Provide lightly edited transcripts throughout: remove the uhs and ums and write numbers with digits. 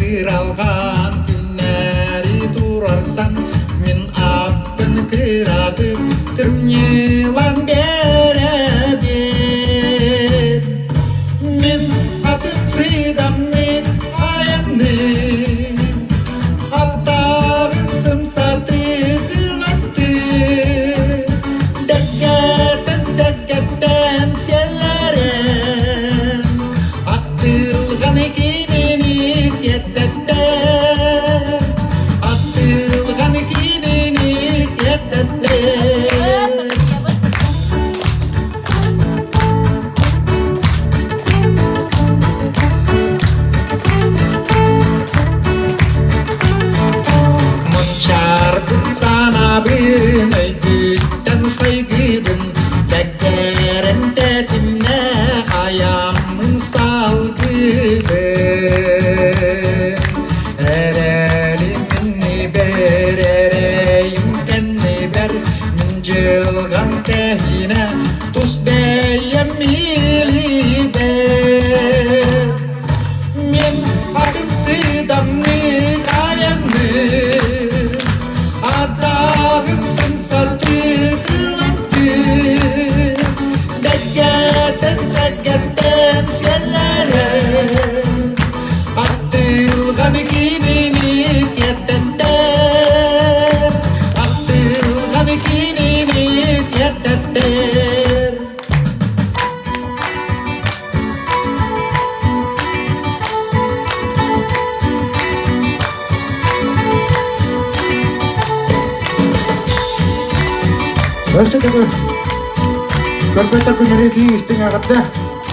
Кыралҕан күннэри турарсан мин аппын кыратып тымньылан биэрэбин. Мин атым сыдамнык айаннык, аттарым сымсатык ылаттык, дэккэтэн сэккэттэн сиэллэрэн, Ахтылҕан кинини тиэрдэттэр, Ахтылҕан кинини тиэрдэттэр. Мунчаарбын санаабын өйбүттэн сайгыыбын Бэккэрэн тэтимнэ айаммын салгыыбын Эрэлим иннибэр эрэйим кэннибэр Мин дьылҕам тэһиинэ тус бэйэм илиибэр Мин атым сыдамнык айанныыр Атаҕым сымсатык ылаттыыр Дэккэтэн сэккэттэн сиэллэрэр Аттылҕан кинини тиэрдэттэр Аттылҕан кинини тиэрдэттэр Өссө төгүл көрбөтөр күннэри истиҥ эҕэрдэ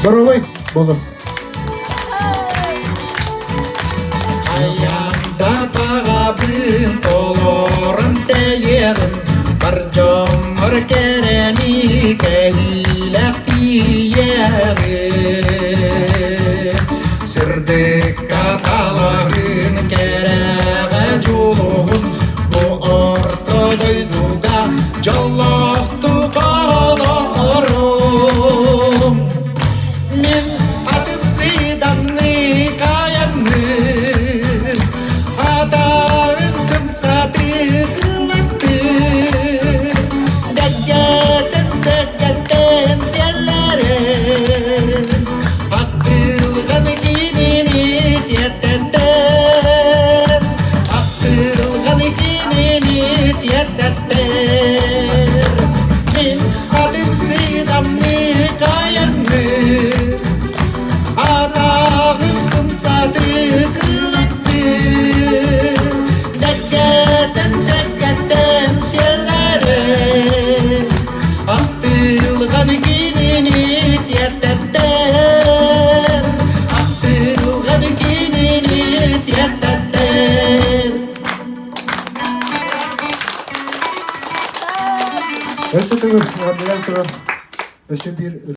доруобай буолун. Айанда баҕабын толорон тэйиэҕим, бар дьоммор кэрэни кэһиилэх тиийэҕим. Сырдыкка талаһын кэрэҕэ дьулуһун, бу орто дойдуга дьоллоохтук олорум. Мин атым сыдамнык айанныыр, атаҕым сымсатык ылаттыыр, дэккэтэн сэккэттэн сиэллэрин, ахтылҕан кинини тиэртэттэр, ахтылҕан кинини тиэртэттэр. Мин атым сыдамнык айанныыр, атаҕым сымсатык ылыктыыр, дэккэтэн сэккэттэн сиэллэрин, ахтылҕан кинини тиэртэттэр, ахтылҕан кинини тиэртэттэр. Өссө төгүл эҕэрдэлээн туран өссө биир.